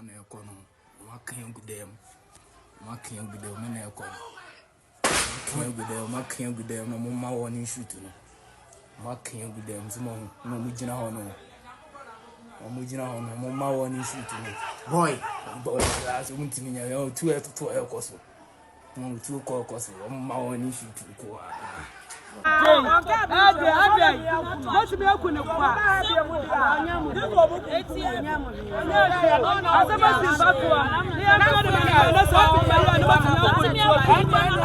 Wɔn na ɛkɔ no. Wɔn aka agu dɛm. Wɔn aka agu dɛm. Wɔn na ɛkɔ no. Wɔn aka agu dɛm. Wɔn aka agu dɛm na wɔn ma wɔn shoot no. Wɔn aka agu dɛm nso mo na wɔn gyina hɔ no. Wɔn gyina hɔ no. Wɔn ma wɔn shoot no. Boy. Boy glass wɔn ntumi nya. Wɔn tu ɛtoto ɛkɔ so. Wɔn tu kɔ ɛkɔ so. Wɔn ma wɔn shoot kɔ aa. Mɛtumi aku ne kwa. Asɛm asi mfatoa. Ne yɛn fɛ de ma ne ne sɛ ɔmo ma yɛ ne bɛtumi aku ne kwa.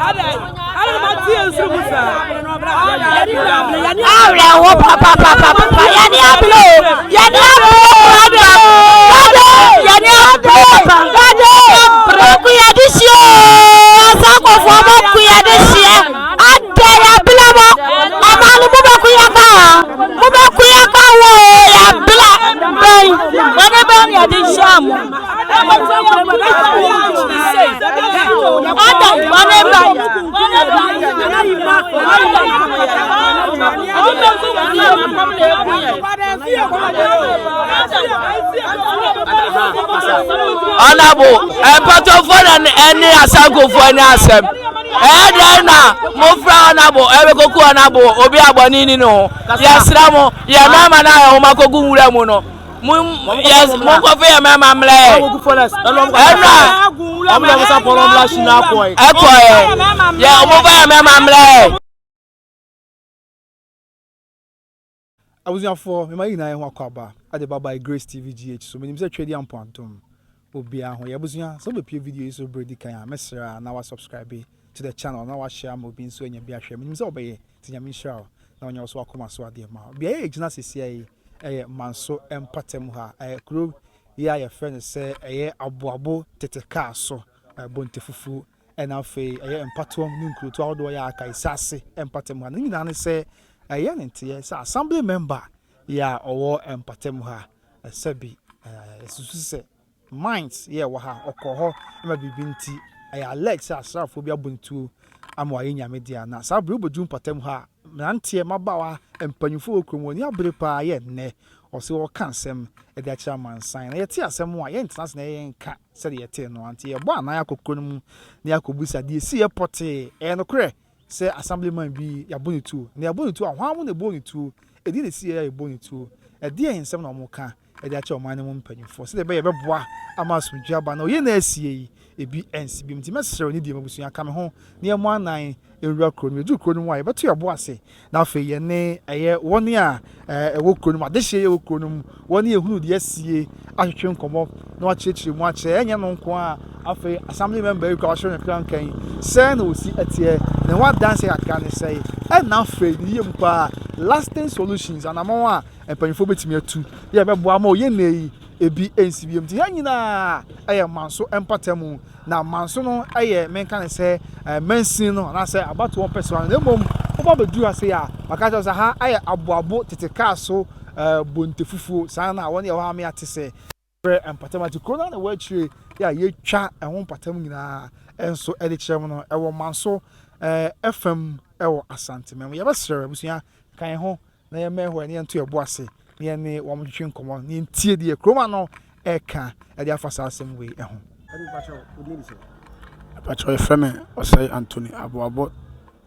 Adai, adai ma tie nsu mu saa. Awerɛho papapapapa yɛne abere o yɛne abere o dade yɛne abere papa dade ɔku yɛde hyia o asankɔfoɔ mo ku yɛde hyia adɛ yɛabere mo ɔma no mobɛku yɛka mobɛku yɛka wo yɛabere bɛn wɔne bɛn yɛde hyia mo adɛ wɔne bɛn Ɔnabo mpɔtɔfoɔ na ɛne asankofoɔ ne asɛm ɛyɛ dɛn na mofra ɔnabo ɛbɛkɔku ɔnabo obi abɔne ni ne ho yɛsrɛ mo yɛ mmarima no a yɛ wɔn akɔgu nwura mu no monkɔfo yɛ mmarima mmerɛ yɛ ɛnura ɛkɔɛ yɛ wɔmfa yɛ mmarima mmerɛ yɛ. Abusuafoɔ, mema yɛn nyinaa yɛn ho akwaaba de ba by Grace TV GH so. Menim sɛ Twedeɛ Ampoantom obiara ho yɛ. Abusua, sɛ wobɛpue video yi so berɛ di kan a, mɛsrɛ a na wa subscribe to the channel na wa share ama obi nso anya bi ahwɛ. Menim sɛ wobɛyɛ, nti Nyame nhyira wo na ɔnyɛ wo so wakoma so adeɛ ma wo. Beaeɛ a yɛgyina seesei yi yɛ Manso mpɔtam ha. Ɛyɛ kuro yi a yɛfrɛ no sɛ ɛyɛ Aboabo tete kaa so, Bontefufuo. Ɛna afei ɛyɛ mpatoam ne nkurotoɔ ahodoɔ yɛ aka Esaase mpatamu ha. Ne nyinaa ne sɛ ɛyɛ ne nteɛ sɛ assembly member yɛ a ɔwɔ mpatamu ha sɛbi ɛsusu sɛ mines yɛ ɛwɔ ha ɔkɔ hɔ ma biribi nti ɛyɛ alleged sɛ asraafoɔ bi abɔ ne tuo ama wayɛ nyame dea na saa bere wobɛduru mpatamu ha a mmeranteɛ mmabaawa mpanyinfoɔ wɔ kurom wɔn ani abere paa yɛ nnɛ ɔse ɔreka asɛm de akyerɛ amansan na yɛte asɛm a yɛntena ase na yɛnka sɛdeɛ yɛtee no ara nti, yɛbɔ anan akɔ kuro no mu na yɛakɔbisa deɛ ɛsiiɛ pɔtee. Ɛyɛ nokorɛ sɛ assemblyman bi yɛabɔ no tuo? Na yɛabɔ no tuo a, hwan mu na ɛbɔɔ no tuo? Ɛdeɛn na ɛsiiɛ a yɛbɔɔ no tuo? Ɛdeɛn nsɛm na wɔka de akyerɛ ɔman no mu mpanimfoɔ sɛdeɛ ɛbɛyɛ ɛbɛboa ama asomdwoeɛ aba na ɔyɛ na asie yi ebi ansi bio? Nti mɛsrɛ wo ne deɛ m'abusua ka me ho na yɛmmɔ anan nwura kuro no mu. Yɛduru kuro no mu a, yɛbɛto yɛn bo ase na afei yɛne ɛyɛ wɔn a ɛwɔ kuro no mu, adehyeɛ yɛ wɔ kuro no mu, wɔn a ɛhunu deɛ asie atwetwe nkɔmmɔ na wɔakyerɛkyerɛ mu akyerɛ. Ɛnyɛ no nko a, afei assembly member yi kura wɔahyɛ no kra nkan sɛn na wɔsi ɛteɛ, ne ho adanseɛ kakra ne sɛe, ɛna afei ne yie mu paa lasting solutions, anamɔn a mpanyinfoɔ bɛtumi atu yɛ ɛbɛboa ama ɔyɛ nnɛ yi ebi nsi biom. Nti yɛn nyinaa ɛyɛ manso mpatamu. Na manso no yɛ menka no sɛ mansin no anaasɛ abatoɔ mpɛsoa no, na mmom woba bɛduru ha sei a, maka kyerɛ wo sɛ ha ayɛ aboabo tete kaa so bonte fufuo, saa na wɔn yɛ hɔ a me ate sɛ frɛ mpatam ate kuro no a na ɛwɔ akyire yɛ a yɛtwa ɛho mpatam nyinaa nso de kyerɛ mu no ɛwɔ manso fam ɛwɔ Asanteman mu. Yɛbɛsrɛ abusua ka yɛn ho na yɛmmɛn hɔ na yɛnto yɛn bo ase na yɛne wɔn ntwetwe nkɔmmɔ na yɛntie deɛ kurom ano ɛreka de afa saa asɛm wei ho. Mepakyɛw yɛfrɛ me Ɔsɛe Anthony Aboabo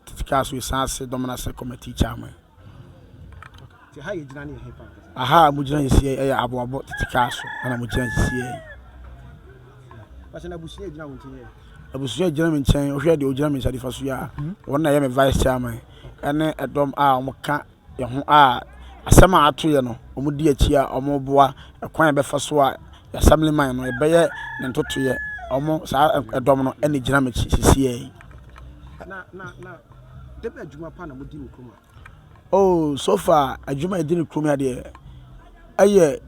tete kaa so esan ase dɔm ase committee chairman. Aha a mo gyina sisi yɛ Aboabo tete kaa so ɛna mo gyina sisi yɛ. Abusua gyina me nkyɛn wohwɛ deɛ ogyina me nsa nifa so yi a wɔn na ɛyɛ me vice chairman ɛne ɛdɔm a wɔka yɛn ho a asɛm a ato yɛ no wɔdi akyi a wɔboa ɛkwan a yɛbɛfa so a assemblyman no yɛbɛyɛ ne ntotoeɛ wɔn saa ɛdɔm no ɛna gyina m'akyi sisiɛ yi. Na na na dɛbɛ adwuma pa na mo di wɔ kurom a. Oh so far adwuma a yɛdi no kurom ha deɛ ɛyɛ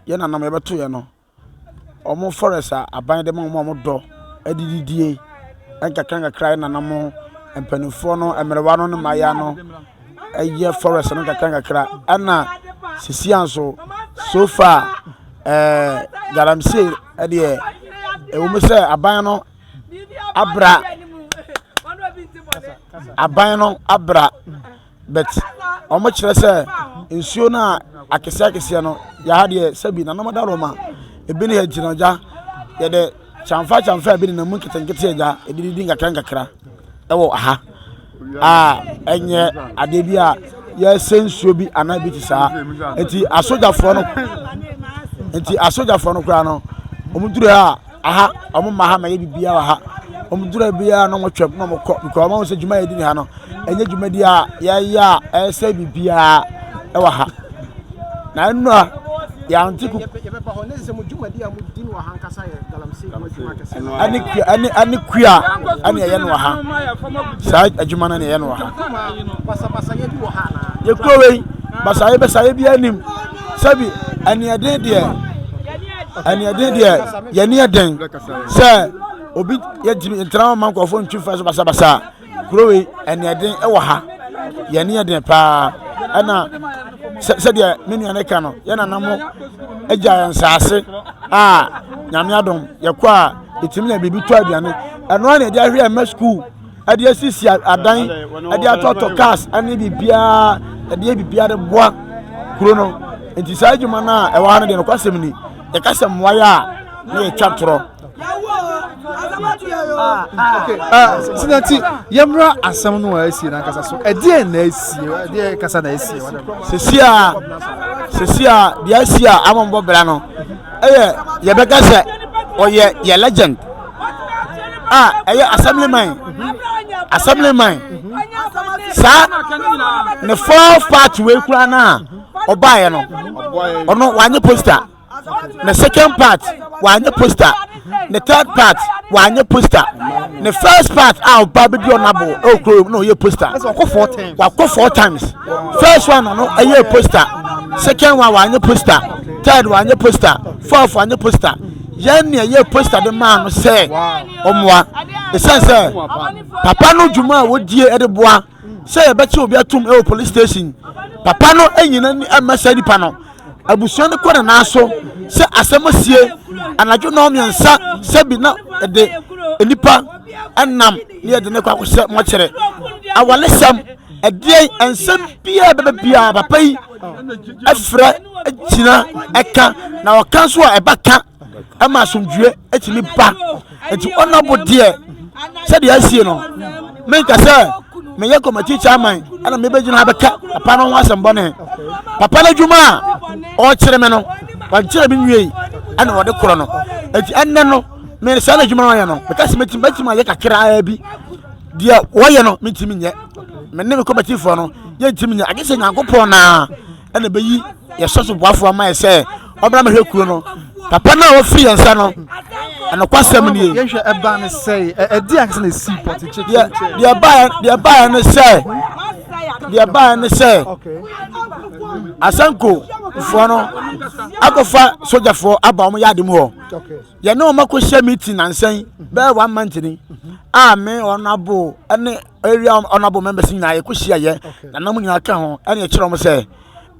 yɛn nananom yɛbɛto yɛ no. Wɔn forest a aban de ma wɔn a wɔdɔ de didie nkakrankakra yɛn nananom mpanimfoɔ no mmerewa no ne mmaayewa no yɛ forest no nkakrankakra. Ɛna seesei ara nso so far ɛɛ galamsey deɛ ɛwɔ mu sɛ aban no abra aban no abra. But wɔkyerɛ sɛ nsuo no a akɛseɛ akɛseɛ no yɛ ha deɛ sɛbi nananom adaworoma. Ebi ne yɛ gyinagya yɛde kyamfa kyamfa ebi nenam mu nketenkete agya yɛde didi nkakra nkakra ɛwɔ ha a ɛnyɛ adeɛ bi a yɛsɛ nsuo bi anaa bi te saa nti asogyafoɔ no nti asogyafoɔ no koraa no wɔn duru ha a aha wɔn mma ha ma yɛ biribiara wɔ ha wɔn duru ha biara na wɔn twɛm na wɔn kɔ because wɔn sɛ dwuma yɛ di ne ha no ɛnyɛ dwumadi a yɛyɛ a ɛsɛ biribiara ɛwɔ ha na ɛno a yɛante ku ɛne kua ɛne ɛne kua ɛne ɛyɛ no wɔ ha saa adwuma no ne ɛyɛ no wɔ ha yɛkuro wei basaayɛ basaayɛ bi anim sɛbi ɛneɛden deɛ ɛneɛden deɛ yɛne ɛden sɛ obi yɛntumi ntena hɔ ma nkurɔfoɔ ntwi fa so basabasa Kuro wei ɛneɛden wɔ ha yɛne yɛ den paa ɛna sɛdeɛ me nua no ka no yɛ nana mo agya yɛn nsaase a nyame adom yɛkɔ a ɛtumi nya biribi tɔ aduane ɛno a na ɛde ahwɛ ɛma sukuu ɛde asisi adan ɛde atɔtɔ cars ɛne biribiara ɛde yɛ biribiara de boa kuro no nti saa adwuma no a ɛwɔ ha no deɛ nokwasɛm ni yɛka sɛ mmoa yɛ a na yɛtwa torɔ Sinati, yɛmmra asɛm no a asie n'ankasa so. Ɛdeɛn na asie? Ɛdeɛn kasa na asie? Sisi a sisi a deɛ asie a ama mbɔ bra no ɛyɛ yɛbɛka sɛ ɔyɛ yɛ legend a ɛyɛ assemblyman assemblyman saa ne fourth part wei kura no a ɔbaeɛ no ɔno wanyɛ poster. Ne second part wanyɛ poster ne third part wanyɛ poster ne first part a ɔba bɛdi ɔnabo ɛwɔ kuro na ɔyɛ poster wakɔ four times first one no ɛyɛ poster second one wanyɛ poster third wanyɛ poster fourth wanyɛ poster yɛn ni ɛyɛ poster de maa no sɛ ɔmoa ɛsiane sɛ papa no dwuma a wɔdie ɛde boa sɛ yɛbɛkye obi atum ɛwɔ police station papa no ɛnyina ni ɛmɛ sɛ nipa no abusua no kɔ ne nan so sɛ asɛm asie anadwo nnɔn mmiɛnsa sɛbi na ɛde nnipa ɛnam ne yɛde ne kɔ akɔhyɛ mɔkyerɛ awalesɛm ɛdeɛ nsɛm biara bɛbɛ biara papa yi ɛfrɛ gyina ɛka na ɔka nso a ɛba ka ɛma asomdwoeɛ ɛtumi ba nti ɔnabo deɛ sɛdeɛ asie no menka sɛ meyɛ kɔmati chairman ɛna mebɛgyina ha bɛka papa no ho asɛm bɔne papa no adwuma a ɔkyerɛ me no wankyerɛ me nwiei ɛna ɔde korɔ no nti ɛnnɛ no me saa na adwuma no ɔyɛ no meka sɛ mɛtumi mɛtumi ayɛ kakraa bi deɛ wɔyɛ no mentumi nyɛ me ne me kɔmatifoɔ no yɛntumi nyɛ agye sɛ nyankopɔn naa ɛna ɛbɛyi yɛsɔ so boafoɔ ama yɛ sɛ ɔbɛn mɛhwɛ kuro no papa no a wɔfiri yɛn nsa no ɛnokwasɛm nie. yɛhwɛ ɛba ne sɛ ɛdi ankasa na esi pɔte kye deɛ deɛ baeɛ deɛ baeɛ ne sɛ deɛ baeɛ ne sɛ asanko foɔ no akɔfa sogyafoɔ aba wɔn yaade mu hɔ yɛne wɔn akɔhyɛ meeting nansan bɛyɛ one month ni a me wɔn abo ɛne area honourable members nyinaa yɛkɔhyia yɛ nananom nyinaa ka ho ɛne ɛkyerɛ wɔn sɛ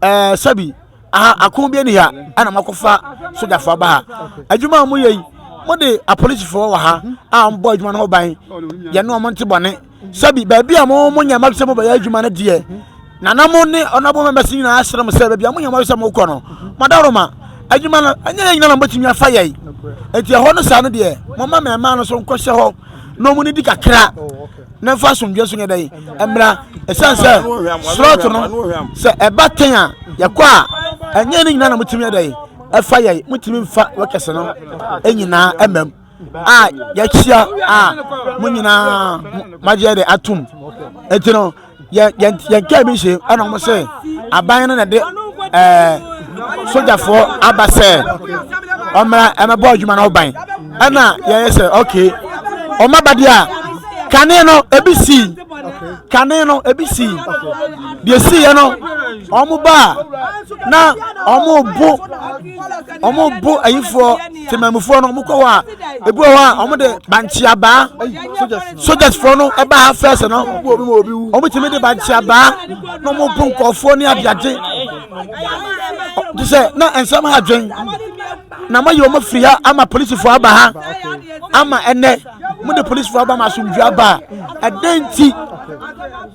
ɛɛ sɛbi aha ako bi ani ha ɛna moakɔfa sogyafoɔ aba ha adwuma a moyɛ yi mode apolisifoɔ wɔ ha a wɔbɔ adwuma no ho ban yɛne wɔn nte bɔne sɛbi baabi a mo mo nyɛ mo sɛ mobɛyɛ adwuma no deɛ nana mo ne honourable members nyinaa srɛ mo sɛ baabi a mo nyɛ mo sɛ mokɔ no madaworoma adwuma no ɛnyɛ yɛn nyinaa na mobɛtumi afa yɛn nti ɛhɔ no saa no deɛ momma mmarima no so nkɔhyɛ hɔ na ɔmo ne di kakra na nfa asomdwe so nyɛ dɛ mmra ɛsiane sɛ slɔt no sɛ ɛba ten a yɛkɔ a ɛnyɛ ne nyinaa na motumi yɛ dɛ ɛfa yɛ motumi nfa wɔkɛse no nyinaa ɛmam a yɛakyia a mo nyinaa magye dɛ atom ɛnti no yɛn yɛn yɛn kaa bi hyɛ ɛna wɔn sɛ aban no na de ɛɛ sogyafoɔ aba sɛ ɔmmra ɛmɛbɔ adwuma no ban ɛna yɛyɛ sɛ okay wɔn aba deɛ a kane no ebi si kane no ebi si deɛ si yɛ no wɔn ba a na wɔn bo wɔn bo ayifoɔ temamufoɔ no wɔn kɔ hɔ a ebi wɔ hɔ a wɔn de bankyeabaa sogyasfoɔ no ɛba ha fɛs no wɔn tumi de bankyeabaa na wɔn bu nkɔfoɔ ne adeade te sɛ na nsɛm ha dwen na mo ayɛ wɔn afiri ha ama polisifoɔ aba ha ama ɛnɛ mo de polisifoɔ aba ma asomdwe aba a ɛdɛn nti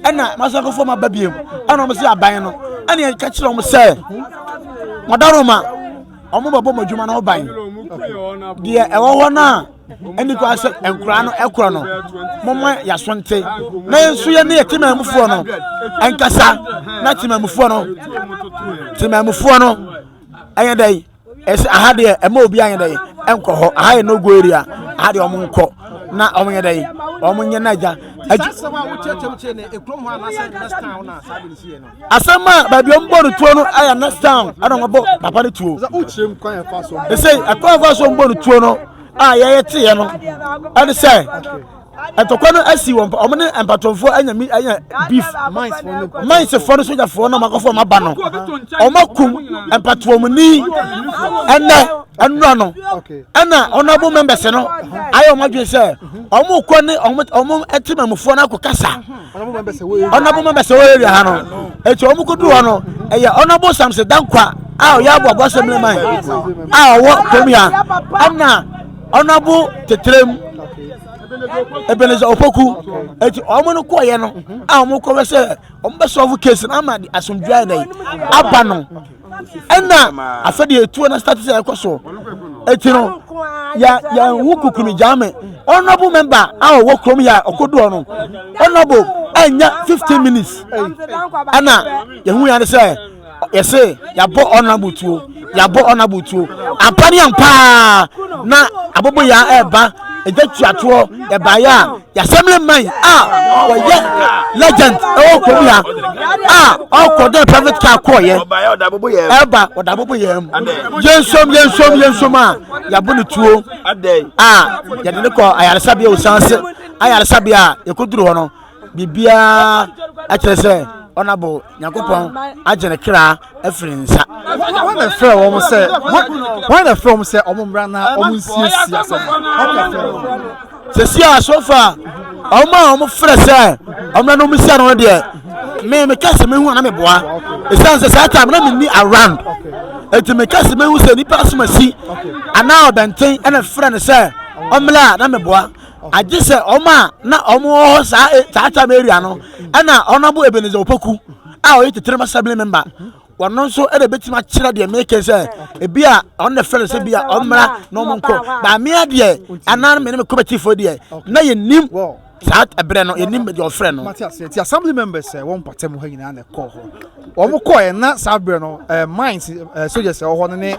ɛna masakofoɔ ma ba biem ɛna wɔn sɛ aban no ɛna yɛka kyerɛ wɔn sɛ mɔdaroma wɔn bɛbɔ mo adwuma no ho ban. Deɛ ɛwɔ hɔ no a ɛni kwan sɛ nkoraa no ɛkorɔ no, momma yɛaso nte na yɛn nso yɛne yɛ temamufoɔ no ɛnkasa na temamufoɔ no temamufoɔ no ɛyɛ dɛ ɛsɛ aha deɛ ɛma obi anyɛ dɛ ɛnkɔ hɔ aha yɛ no go area aha deɛ ɔmo nkɔ na ɔmo nyɛ dɛ ɔmo nyɛ n'agya asɛm a baabi ɔmo bɔ no tuo no ɛyɛ next town ɛna ɔmo bɔ papa no tuo ɛsɛ ɛkwan ɛfa so ɔmo bɔ no tuo no a yɛyɛ teɛ no ɛne sɛ ntɔkwa no asi wɔn wɔn ne mpatɔnfoɔ anya mi anya beef minesfoɔ no sogyafoɔ no ɔmakɔfoɔ ɔmo aba no ɔmo akum mpatɔnmuni ɛnɛ ɛnura no ɛna honourable members no ayɛ wɔn adwene sɛ wɔn kɔ ne wɔn wɔn temamufoɔ no akɔ kasa honourable members wɔ area ha no eti wɔn kɔ duru hɔ no ɛyɛ honourable Samson Dankwa a ɔyɛ aboabo assembly man a ɔwɔ kurom ha ɛna honourable Tetrem Ebenezer Opoku eti wɔn no kɔɔyɛ no a wɔn kɔ bɛ sɛ wɔn bɛ solve case no ama asomdua yɛ dɛ aba no. Ɛna afɛ deɛ etuo na start sɛ ɛkɔ so eti no yɛ yɛn ho kukuru gyaame honourable member a ɔwɔ kurom yɛ a ɔkodoɔ no honourable ɛnya 15 minutes ɛna yɛn ho yɛn sɛ yɛsɛ yɛabɔ honourable tuo yɛabɔ honourable tuo ampa ne ampaa na abobo yɛ ɛɛba ɛgya tuatoɔ ɛbaeɛ a Assembly man a ɔyɛ legend ɛwɔ kurom ha a ɔkɔ dɛ private car kɔɔyɛ ɛba ɔda abobo yɛn mu yɛnsom yɛnsom yɛnsom a yɛabo ne tuo a yɛde ne kɔ ayaresabea osanse ayaresabea a yɛkɔduru hɔ no biribiara akyerɛ sɛ ɔnabo nyankopɔn agye ne kra afiri ne nsa. Wɔn na ɛfrɛ wɔn sɛ wɔn na ɛfrɛ wɔn sɛ wɔn mmra na wɔn nsiesie asɛm no. Wɔn na ɛfrɛ wɔn. Sɛsi a so far wɔn a wɔn frɛ sɛ wɔn na wɔn si ano deɛ me me kɛse me hu ana me boa esan sɛ saa time na me ni around eti me kɛse me hu sɛ nipa asoma si anaa ɔbɛnten ɛna frɛ no sɛ ɔmmla na me boa agye sɛ wɔn a na wɔn wɔ hɔ saa e, saa time area no ɛna ɔnabo Ebenezer Opoku a ɔyɛ Tetrem assembly member wɔno nso ɛna ebetumi akyerɛ deɛ meke sɛ ebi a ɔno na fɛn sɛ bi a ɔmmra na ɔmo nkɔ baamea deɛ anaa mene me kɔmɛtifoɔ deɛ na yɛnim saa ɛbrɛ no yɛnim deɛ ɔfrɛ no. Mate aseɛ ti assembly members ɛ wɔn mpata mu ha nyinaa na ɛkɔɔ hɔ wɔn kɔɔ ɛ na saa berɛ no ɛ mines ɛ soldiers ɛwɔ hɔ no ne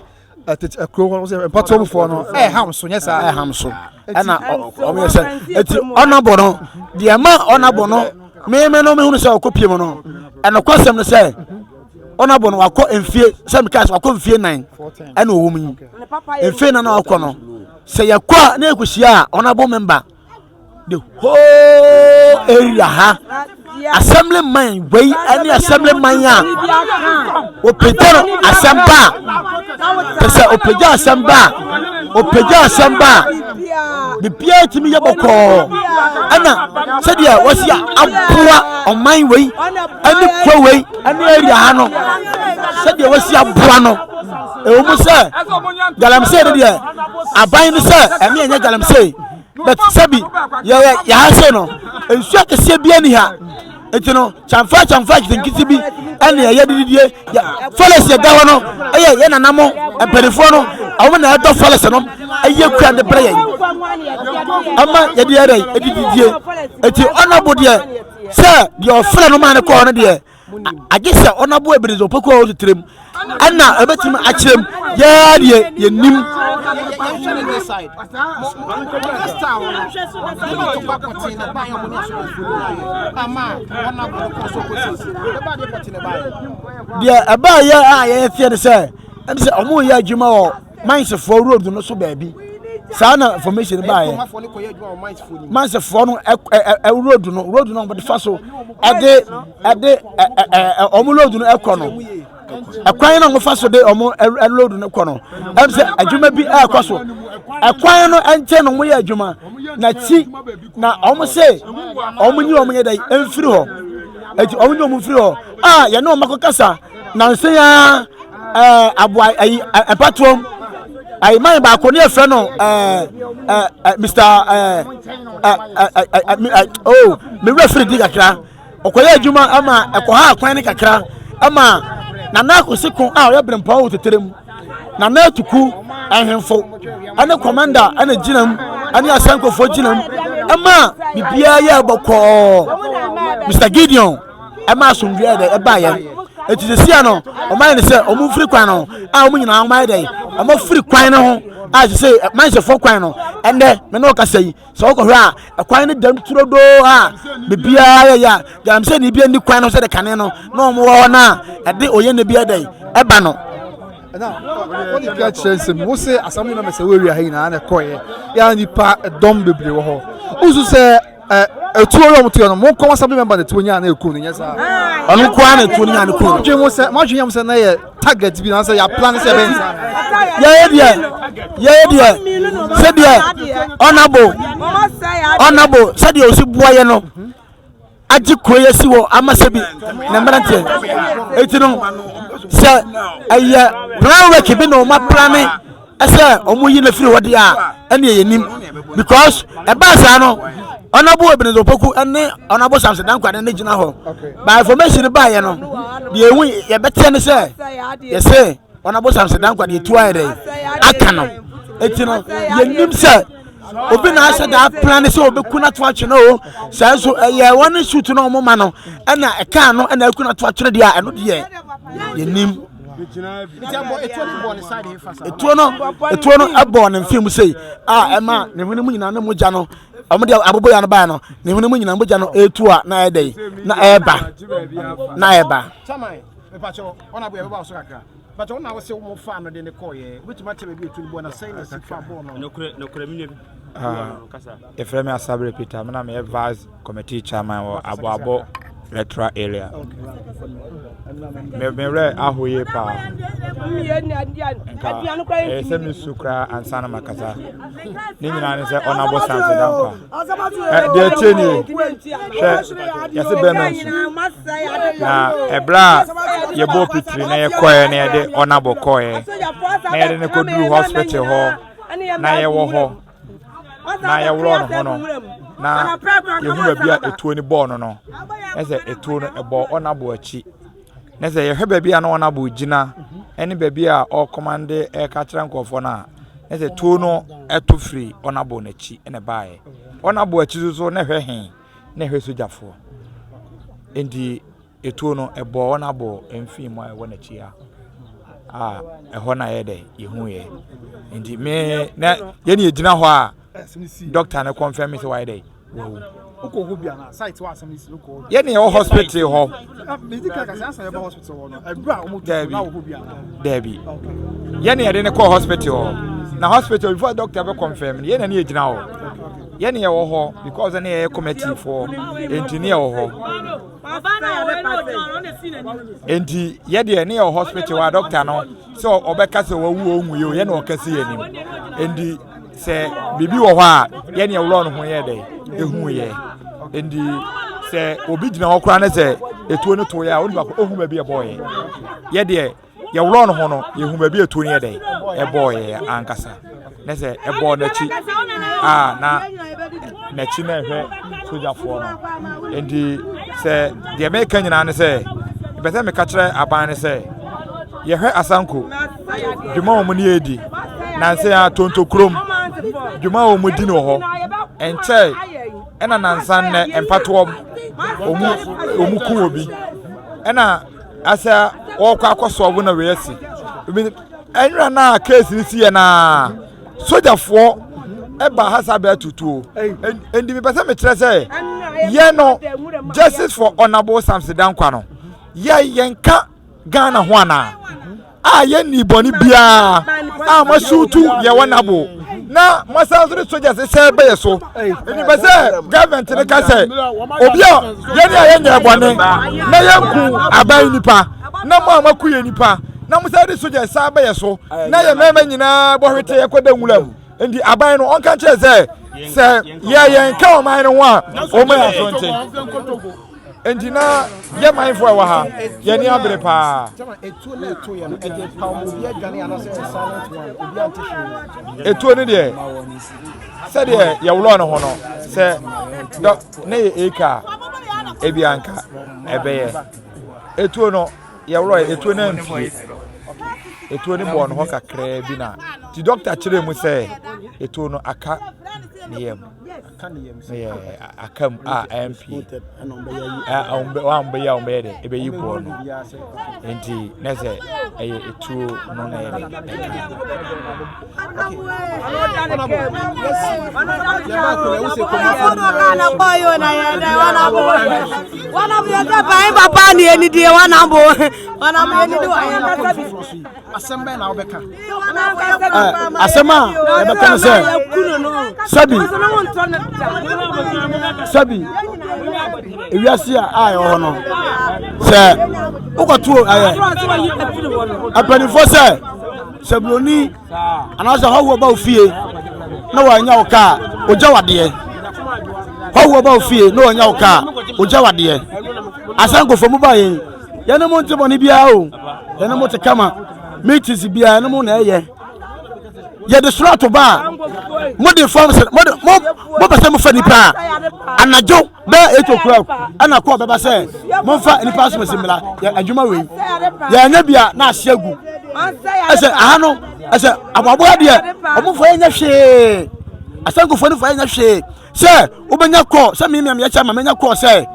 tete kuro hɔ sɛ mpɔtomfoɔ no ɛham so nyɛ saa ɛham so ɛna ɔmo yɛ sɛ eti ɔnabɔ no deɛ ɛma ɔnabɔ no mímí no mehunu sɛ ɔkɔ pie mu no ɛnokɔsɛm no sɛ ɔnabɔ no wakɔ mfie sɛ meka sɛ wakɔ mfie nan ɛna ɔwɔ mu yi mfie nan na ɔkɔ no sɛ yɛkɔ a na yɛkɔhyia a ɔnabɔ member the whole area ha assembly man wei ɛne assembly man a opagya no asɛm ba a te sɛ opagya asɛm ba a opagya asɛm ba a biribiara tumi yɛ bɔkɔɔ ɛna sɛdeɛ wɔsi aboa ɔman wei ɛne kuro wei ɛne area ha no sɛdeɛ wɔsi aboa no ɛwɔ mu sɛ galamsey no deɛ aban no sɛ ɛne ɛnyɛ galamsey but sɛbi yɛyɛ yɛha se no nsuo akɛseɛ bi ani ha nti no kyamfa kyamfa nketenkete bi ɛne ɛyɛ dididie yɛ forest yɛ da hɔ no ɛyɛ yɛ nana mo mpanimfoɔ no wɔn na ɛdɔ forest no ɛyɛ kura de brɛ yɛn ama yɛde yɛ dɛ ɛdididie eti ɔnabo deɛ sɛ deɛ ɔfrɛ no maa no kɔɔ no deɛ agye sɛ ɔnabo Ebenezer Opoku a ɔwɔ tirim ɛna ɛbɛtumi akyerɛ mu yɛɛ deɛ yɛnim. Deɛ ɛbaayɛ a yɛyɛ teɛ ne sɛ ɛne sɛ ɔmo yɛ adwuma wɔ Mansefoɔ road no so baabi saa na information baayɛ mansefoɔ no ɛ ɛ road no road no wɔde fa so ɛde ɛde ɛ ɛ ɛ wɔn road no ɛkɔ no ɛkwan no a wɔfa so de wɔn road no kɔ no ɛm sɛ adwuma bi ɛrekɔ so ɛkwan no nkyɛn na wɔyɛ adwuma na ti na wɔn se wɔn nyi wɔn yɛ dɛ mfiri hɔ eti wɔn nyi wɔn mfiri hɔ a yɛne wɔn akɔ kasa. Nansa yi ara ɛɛ aboa ɛyi ɛpatoam ɛyi man baako ne yɛfrɛ no ɛɛ ɛɛ mr ɛɛ ɛɛ ɛɛ oh me wura firi di kakra ɔkɔyɛ adwuma ama ɛkɔha akwan ne kakra ama nana akosi ko a ɔyɛ berempɔn wɔ tetere mu. Nana Atuku, ahemfo ɛne kɔmanda ɛna gyina mu ɛne asankofoɔ gyina mu ɛma biribiara yɛ bɔkɔɔ. Mr Gideon ɛma asomdwoeɛ dɛ ɛba yɛn. Eti sesia no ɔmo ayɛ ne sɛ ɔmo mfiri kwan no ho a ɔmo nyinaa ɔmo ayɛ dɛ ɔmo afiri kwan no ho a sese manhyɛfoɔ kwan no ɛnɛ me ne ɔkasa yi. Sɛ wokɔhwɛ a, ɛkwan no dam turodoo a biribiara yɛ yɛ a, galamsey ni bi ani kwan no sɛ de kane no na wɔn wɔ hɔ no a, ɛde oyɛ ne bi ɛdɛn ɛba no. Wode ka kyerɛ nsɛm wo se assembly members ɛwɔ area ha nyinaa na ɛkɔeɛ yɛ nipa dɔm bebree wɔ hɔ wosu sɛ ɛtuo yɛ ɔmo tuo no mo nkɔm assembly member na ɛtuo nyaa na ɛku no nyɛ saa ɔno nko ara na ɛtuo no nyaa no ku no madwen mo sɛ madwen yɛ mo sɛ na yɛ target bi na sɛ yɛ plan sɛ ɛbɛn saa yɛyɛ deɛ yɛyɛ deɛ sɛdeɛ ɔnabo ɔnabo sɛdeɛ ɔsi boa yɛ no agye kuro yɛ si wɔ ama sɛ bi na mmeranteɛ eti no sɛ ɛyɛ plan work bi na ɔma plane ɛsɛ ɔmo yi no firi hɔ deɛ a ɛne yɛ nim because ɛbaa saa no ɔnabo Ebenezer Opoku ɛne ɔnabo Samson Dankwa ne gyina hɔ by information baayɛ no deɛ ehu yɛbɛteɛ ne sɛ yɛsɛ ɔnabo Samson Dankwa deɛ etu ayɛ dɛ aka no eti no yɛnim sɛ obi na ahyɛ daa plan sɛ obeku no ato atwene o sɛ nso ɛyɛ wɔn ne suit na wɔn ma no ɛna ɛkaa no ɛna eku no ato atwene deɛ a ɛno deɛ yɛnim. Etuo no etuo no ɛbɔɔ ne mfe mu sei a ɛma ne hwene mu nyinaa ne mogya no wɔn de aboboya no baa no ne hwene mu nyinaa mogya no etu a na ɛyɛ dɛ na ɛɛba na ɛɛba. Yɛfrɛ me Asabere Peter, me na meyɛ vice committee chairman wɔ Aboabo electoral area. Me me werɛ aho yie paa. Nka ɛyɛ sɛ mesu koraa ansa na makasa. Ne nyinaa ne sɛ ɔnabɔ sanse da nkwa. Deɛ ɛtie nie, hwɛ yɛse bɛrima nsu. Na ɛberɛ a yɛbɔɔ pitiri na yɛkɔɛ na yɛde ɔnabɔ kɔɛ na yɛde no kɔduru hospital hɔ na yɛwɔ hɔ na yɛworɔ ne ho no na yɛhu baabi a etuo no bɔɔ no no na sɛ etuo no ɛbɔɔ ɔnabo akyi na sɛ yɛhwɛ baabi a na ɔnabo gyina ɛne baabi a ɔrekɔmande ɛreka kyerɛ nkurɔfoɔ no a na sɛ tuo no ɛto firi ɔnabo n'akyi ɛna ɛbaeɛ ɔnabo akyi nso so na ɛhwɛ he na ɛhwɛ sogyafoɔ nti Etuo no, ɛbɔɔ wɔn abɔɔ mfii mu a ɛwɔ n'akyi a, a ɛhɔ na yɛ dɛ yɛhu yɛ. Nti me na yɛne yɛgyina hɔ a dɔkta no kɔnfɛn mi sɛ wayɛ dɛ wawu. Yɛne yɛwɔ hospital hɔ. Daabi daabi yɛne yɛde no kɔɔ hospital hɔ na hospital before doctor bɛ kɔnfɛn mi yɛne ne yɛgyina hɔ yɛne yɛwɔ hɔ because ɛne yɛyɛ committee foɔ nti ne yɛwɔ hɔ. Enti yɛ deɛ ne yɛ wɔ hospital a doctor no sɛ ɔbɛka sɛ wawu o ɔnwu yɛ o yɛ na ɔka si yɛ anim enti sɛ biribi wɔ hɔ a yɛ ne ɛworɔ no ho yɛ dɛ ehu yɛ enti sɛ obi gyina hɔ koraa ne sɛ etuo no to yɛ a onipa ko ohu baabi ɛbɔɔ yɛ yɛ deɛ yɛworɔ no ho no yɛhu baabi a ɛtuo no yɛ dɛn ɛbɔɔ yɛ ankasa ne sɛ ɛbɔɔ n'akyi a na n'akyi na ɛhwɛ sogyafoɔ no nti sɛ deɛ meka nyinaa ne sɛ mepɛ sɛ meka kyerɛ aban no sɛ yɛhwɛ asanko dwuma wɔn ne yɛdi nansa yɛ tonto kurom dwuma wɔn di no wɔ hɔ ɛnkyɛe ɛna nansa nnɛ mpatoɔ wɔn ku obi ɛna Asɛ wɔkɔ akɔsɔ wo na wei asi. Ɛnwera no a case no si yɛ naa sogyafoɔ ɛba ha saa bɛɛ tutuo. Nti mepɛ sɛ mekyerɛ sɛ yɛ no justice for honourable Samson Dankwa no yɛ yɛnka Ghana ho anaa? a yɛnnii bɔne biara a moasutu yɛ wɔn abo na moasan so de sogyas sɛ bɛyɛ so nnipa sɛ government no ka sɛ obi a yɛne a yɛnyɛ bɔne na yɛnku aban nipa na mo a moako yɛ nipa na mo san de sogyas san bɛyɛ so na yɛ mmarima nyinaa bɔhwete yɛkɔda nwura mu nti aban no ɔnka kyerɛ sɛ sɛ yɛ yɛn ka ɔman no ho a ɔma yɛ aso nte Enti na yɛ manfo a ɛwɔ ha, yɛn ani abere paa. Etuo no deɛ, sɛdeɛ yɛworɔ no ho no, sɛ dɔ ne yɛ eka a, ebi anka ɛbɛyɛ. Etuo no, yɛworɔ etuo no ampie. Etuo no bɔɔ ne hɔ kakraa bi na ti dɔkta kyerɛɛ mu sɛ etuo no aka ne yam. Yɛ aka mu a ɛmpie. Wɔn bɛyɛ a wɔn bɛyɛ dɛ ɛbɛyi boɔ no. Nti na sɛ ɛyɛ etuo no na ɛyɛ dɛ ɛka. Asɛm bɛn na wobɛka? Asɛm a yɛbɛka no sɛ sɛbi sɛbi ewiase a ɛwɔ hɔ no sɛ wokɔto ɛyɛ mpanimfoɔ sɛ sɛ buroni anaasɛ hɔhoɔ ba wo fie na wɔanya wo kaa ogya wadeɛ hɔhoɔ ba wo fie na wɔanya wo kaa ogya wadeɛ asankofo mu ba yɛn yɛne mo nte bɔne biara o yɛne mo te kama meetings biara yɛne mo na ɛyɛ yɛde soro ato ba a mode fam sɛ mode mo mopɛ sɛ mofa nipa a anadwo bɛyɛ 8 o'clock ɛna kɔɔ bɛba sɛ momfa nipa asomasi mmra yɛ adwuma wei yɛanyɛ bi a na ahye agu ɛsɛ aha no ɛsɛ aboaboa deɛ ɔmofoɔ yɛnyɛ hwee asankofoɔ no foɔ yɛnyɛ hwee sɛ wobɛnya kɔɔ sɛ memea meyɛ kyɛ ma menya kɔɔ sɛ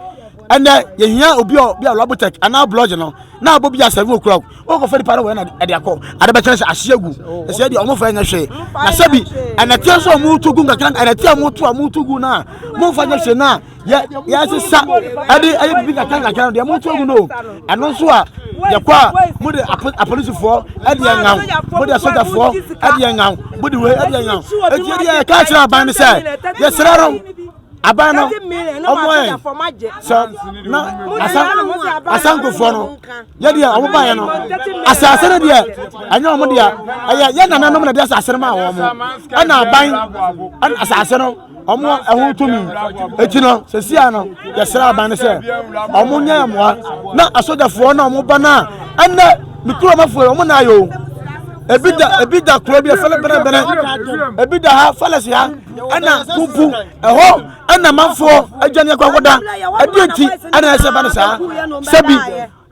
ɛnɛ yɛhia obi a bi a labotech anaa blɔge no na abɔ bi a 7 o'clock wokɔfa nipa no wɔ na ɛde akɔ ade bɛkyerɛ sɛ ahye agu ɛsɛ deɛ ɔmo fa nyɛ hwee na sɛbi ɛnɛteɛ nso a ɔmo to gu nkakra ɛnɛteɛ a ɔmo to a ɔmo to gu no a mo nfa nyɛ hwee na yɛ yɛsesa ɛde ɛyɛ bibi kakra kakra no deɛ mo to gu no ɛno nso a yɛkɔ a mo de apolisifoɔ ɛde ɛngaw mo de asogyafoɔ ɛde ɛngaw mo de wei ɛde ɛngaw eti ɛdeɛ yɛka kyerɛ aban no sɛ yɛsrɛ no aban no ɔmo yɛ sɛ na asan asankofoɔ no yɛ deɛ ɔmo baeɛ no asase no deɛ ɛnyɛ ɔmo deɛ ɛyɛ yɛ nananom na de asase no maa wɔn ɛna aban ɛna asase no ɔmo ɛho tumi eti no sɛsia no yɛsrɛ aban no sɛ ɔmo nyɛ mmoa na asogyafoɔ na ɔmo ba no a ɛnɛ ne kuromafoɔ ɔmo na ayɛ o ebi da ebi da kuro bi efɛlɛ bɛnɛbɛnɛ ebi da ha fɛlɛsi ha ɛna pupu ɛhɔ ɛna manfoɔ adwane akɔ akɔda ɛdeɛ nti ɛna ɛsɛ ba no saa sɛbi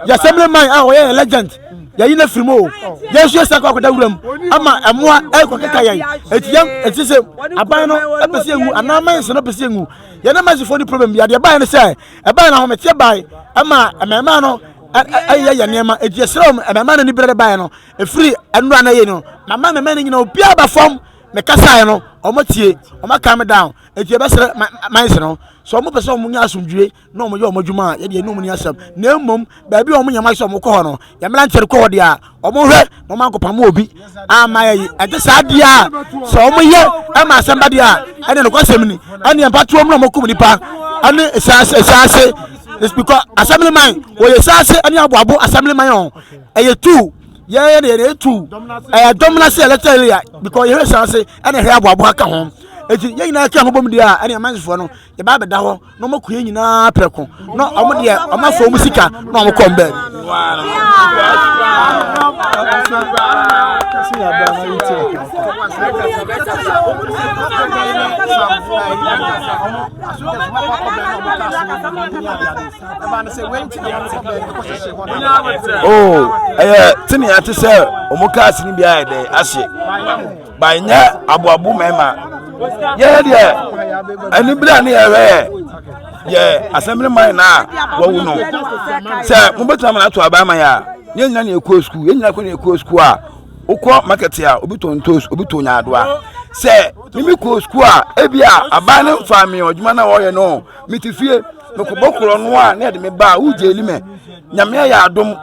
yɛsɛmile man a wɔyɛ yɛ legend yɛyi no afiri mu o yɛn nso yɛsɛ akɔ akɔda wuram ama ɛmoa ɛkɔ keka yɛn eti yɛn eti sɛ aban no ɛpɛ sɛ yɛngu anaa mɛnsi no pɛ sɛ yɛngu yɛn ne mɛnsifoɔ ne problem bi adeɛ baeɛ no sɛ ɛbaeɛ no ahometeɛ baeɛ ɛma mmarima no ɛyɛ yɛ nneɛma eti yɛsrɛ wɔn mmarima no ni berɛ de baeɛ no efiri ɛnura no yɛ no mama mmarima no nyina obiara ba fam mekasaeɛ no wɔn tie wɔn aka me down eti ɛbɛsrɛ mines no sɛ wɔn pɛ sɛ wɔn nya asomdwie na wɔn yɛ wɔn adwuma a yɛde yɛn ni asɛm na mmom baabi a wɔn nyɛma sɛ wɔn kɔ hɔ no yɛn mmeranteɛ no kɔ hɔ deɛ a wɔn hwɛ na wɔn ankɔpam obi ama yɛ yi ɛnte saa deɛ a sɛ wɔn yɛ ɛma asɛm ba deɛ a ɛne nokwasɛm ni ɛne mpatoɔ mu na wɔn kum nipa ɛne esaase esaase it's because assembly man wɔyɛ esaase ɛne aboabo assembly man ɔn ɛyɛ two yɛyɛ de yɛde etu ɛyɛ dɔm na se ɛlɛtɛ area because yɛhwɛ sanse ɛna ɛhwɛ aboabo aka ho eti yɛn nyinaa ka ho bom deɛ a ɛne amansifoɔ no yɛba abɛda hɔ na wɔn akɔ yɛn nyinaa prɛko na wɔn deɛ wɔn afɔ wɔn sika na wɔn kɔ mbɛ. Oh, ɛyɛ tene ate sɛ wɔn cars no bi ayɛ dɛ ahye ba nyɛ aboabo mmarima yɛyɛ deɛ anibere a ne yɛhwɛ yɛ yɛ assembly man na wɔwu no sɛ mobɛtumi ama no ato aban ma yɛ a yɛn nyina ne yɛkɔɔ sukuu yɛn nyina kɔ ne yɛkɔɔ sukuu a wokɔ market a obi tɔn ntoos obi tɔn nyaadoa sɛ mimi kɔɔ sukuu a ebi a aban no fa mi ɔdwuma na wɔyɛ no mete fie mekɔbɔ korɔ no a na yɛde me ba a wogye eli mɛ nyame ayɛ adom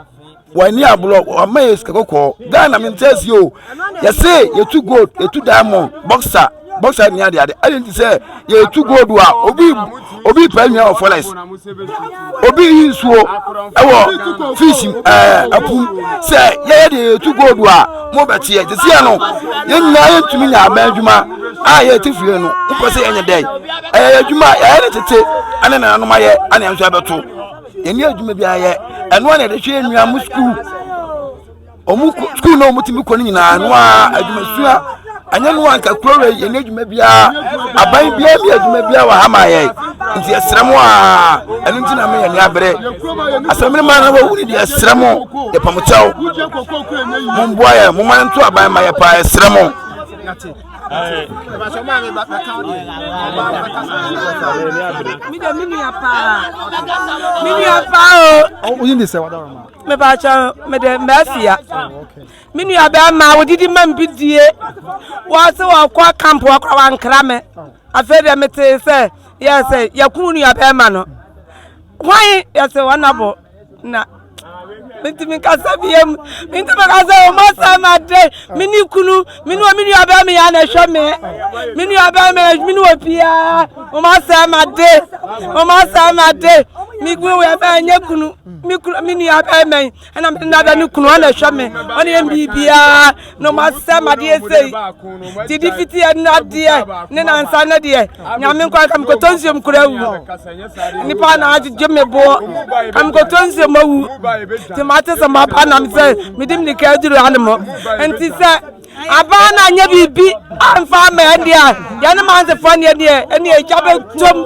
wɔani aborɔ wɔama yɛ sika kɔkɔɔ ghana mente ase o yɛse yɛtu gold yɛtu diamond boxer boxer ni ade ade ɛde nti sɛ yɛtu gold a obi obi pɛ nua wɔ forest obi yi nsuo ɛwɔ fish ɛɛ ɛpo sɛ yɛyɛ de yɛtu gold a mo bɛteɛ te seɛ no yɛn nyinaa yɛntumi nya abɛn adwuma a yɛte fie no wopɛ sɛ yɛnyɛ dɛn ɛyɛ adwuma yɛyɛ ne tete ɛne nananom ayɛ ɛne nso ɛbɛto yɛne adwuma bi ayɛ ɛno a na yɛde hwɛ nnua mo sukuu ɔmo sukuu na ɔmo tumi kɔ no nyinaa ɛno a adwumasua ɛnyɛ no anka kuro wei yɛne adwuma biara aban biara bi adwuma biara wɔ ha ma yɛ Nti yɛsrɛ mo a, ɛno nti na meyɛ ne abere. Asɛm ma na wawu ne deɛ yɛsrɛ mo, yɛpa mo kyɛw. Momboa yɛ, momma no nto aban ma yɛ paa, yɛsrɛ mo. Mepakyɛ mede mafia me nua bɛrima wodidi ma me bi die wɔse wɔkɔ camp wɔkora wankra me afei deɛ metee sɛ yɛ sɛ yɛko nua bɛrima no hwan yɛsɛ wɔnabo na mentumi nkasa biam mentumi nkasa o masa ma de me ne kunu me ne me nua bɛrima yɛ na ɛhwɛ me me nua bɛrima me ne obiara o masa ma de o masa ma de me kunu wɔ ɛbɛn nyɛ kunu me kunu me nua bɛrima yi ɛna me nua bɛrima ne kunu ɔna ɛhwɛ me ɔna yɛ biribiara na ɔmo asɛ ma adeɛ sei ti di fiti ɛna adeɛ ne nansa ne deɛ nyame nkwa nka mekɔtɔ nsuom kura awu nipa na agyegye me boɔ ka mekɔtɔ nsuom awu nti mate sɛ maba nam sɛ mede mmirika aduru anom nti sɛ abaa no anyɛ biribi amfa ama ɛdeɛ a yɛne mansefoɔ neɛ deɛ ɛne agya bɛtom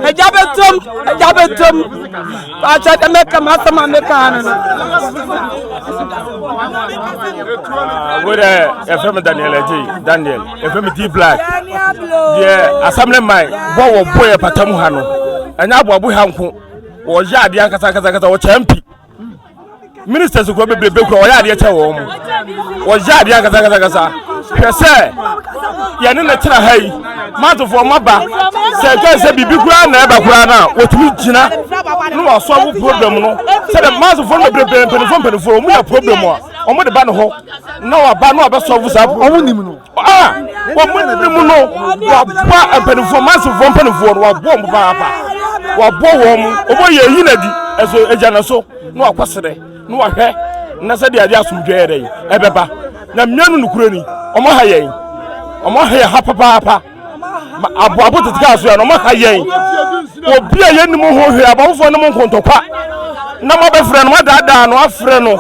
agya bɛtom agya bɛtom Pakyɛ dɛ mɛka m'asɛm a mekaa no no. Wo dɛ yɛfrɛ me Daniel Agyei Daniel yɛfrɛ me D Black deɛ assembly man bɔ wɔ bɔ yɛ pata mu ha no ɛnyɛ aboabo ha nko wɔyɛ adeɛ ankasa ankasa ankasa wɔkyɛ mpi ministers kura bebrebe kura wɔyɛ adeɛ kyɛ wɔn mo wɔyɛ adeɛ ankasa ankasa ankasa hwɛ sɛ yɛne ne tena ha yi mantofoɔ maba sɛ ɛka sɛ biribi koraa na ɛba koraa no a wɔtumi gyina na wɔasɔlvo problem no sɛdeɛ mantofoɔ no bebrebe mpanimfoɔ mpanimfoɔ wɔn yɛ problem a wɔn de ba ne hɔ na wɔaba na wɔabɛsɔlvo saa problem wɔn nim no ah wɔn nim no wɔaboa mpanimfoɔ mantofoɔ mpanimfoɔ no wɔaboa wɔn papaapa wɔaboa wɔn wɔn yɛ eyi na di ɛso egya na so na wakɔ serɛ na wahwɛ na sɛdeɛ ade asomdwoeɛ yɛ dɛn ɛbɛba na mmea no nokorɛ ni ɔmo ha yɛn ɔmo ha yɛn ha papaapa aboabo tete kaa so yɛ no ɔmo ha yɛn obi a yɛnim ho hwee abɔfofoɔ ne mo nkontɔkwa na mo abɛfrɛ no mo adaadaa no afrɛ no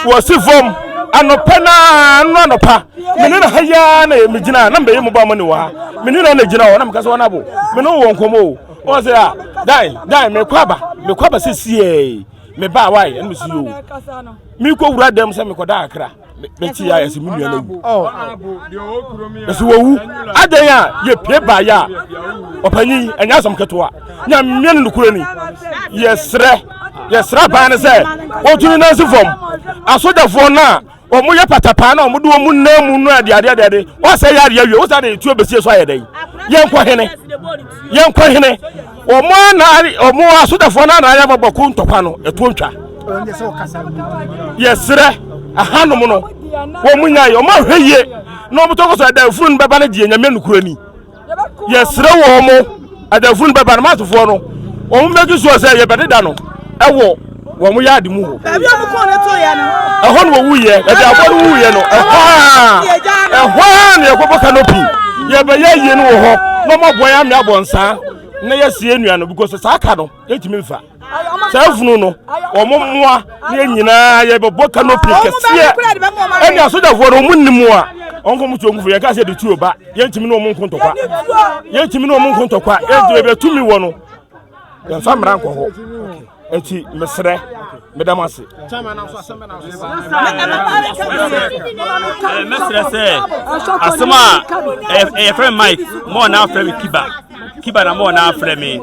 wɔsi fam anɔpɛ naa no anɔpa mene na ha yaa na megyina na mbɛyɛ mu ba mo ne wɔ ha mene na na gyina hɔ na meka sɛ wɔn abo mene wɔ nkɔmɔ o Wɔn sɛ a dan dan mekɔ aba mekɔ aba sɛ siee meba a wae ɛna mesi yoo mekɔ wura dɛm sɛ mekɔ da akra mɛti ya yɛsɛ me nua no awu ɛsɛ wɔwu adɛn a yɛpie baeɛ a ɔpanyin ɛnyɛ asɛm ketewa nyameɛ no nokorɛ ni yɛserɛ yɛserɛ aban no sɛ wɔtumi nansi fam asogyafoɔ no a wɔn yɛ patapaa na wɔn de wɔn nan mu no adeade adeade wɔsɛ yɛ adeɛ awie wɔsɛ de tuo besie so ayɛ dɛ yɛn kɔ hene yɛn kɔ hene wɔn ana wɔn asogyafoɔ no ana ayɛ bɔbɔ ko ntɔkwa no ɛtuo ntwa yɛsrɛ ahanom no wɔn nya yɛ wɔn ahwɛ yie na wɔn tɔkɔ so ɛdɛnfunu no bɛba no deɛ nyame nukuri ni. Yɛsrɛ wɔn mo adamfo no bɛba no maatofoɔ no wɔn make sure sɛ yɛbɛdeda no ɛwɔ wɔn yaade mu hɔ. Baabi a wɔn kɔn no to yɛ no. Ɛhɔ na wɔwu yɛ baabi aboɔ no wu yɛ no ɛhɔ a ɛhɔ a na yɛkɔbɔ canopy yɛbɛyɛ yie no wɔ hɔ na wɔn aboa yɛn amea abɔnsaa na yɛsie nua no because saa ka no yɛntumi nfa. Saa funu no wɔn mmoa ne yɛn nyinaa yɛbɛbɔ canopy kɛseɛ ɛne asogyafoɔ no wɔn nnim a wɔn fɔm tuo nkufo yɛn kaa sɛ yɛde tuo ba yɛntumi ne wɔn nko ntɔkwa yɛntumi ne wɔn nko ntɔkwa yɛntumi baabi tumi wɔ no yɛnfa mmara nkɔ hɔ eti mesrɛ meda mo ase. Mɛsrɛ sɛ asɛm a ɛyɛ fɛ Mike mɔɔ na afrɛ me Kiba Kiba na mɔɔ na afrɛ me.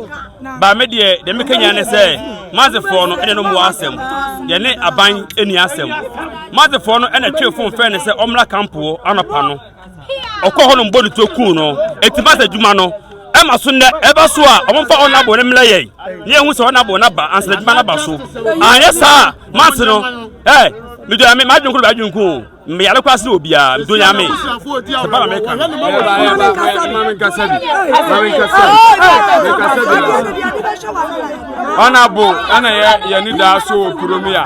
Ba me deɛ deɛ meka nyinaa ne sɛ mazefoɔ no ɛne no mmoa asɛm yɛne aban ɛni asɛm mazefoɔ no ɛna twe fon fɛn ne sɛ ɔmmra kampoɔ anɔpa no ɔkɔ hɔ nom bɔ ne tuo kuu no eti maze adwuma no ɛma so nnɛ ɛba so a ɔmomfa ɔnabo no mmrɛ yɛn ne yɛhu sɛ ɔnabo no aba ansa adwuma no aba so anyɛ saa maze no ɛ medua me madwen koro bɛadwen ko Meyare koraa sene obiara medɔ Nyame sɛ ba na meka no. Ɔnabo ɛna yɛ yɛne daa so wɔ kurom ya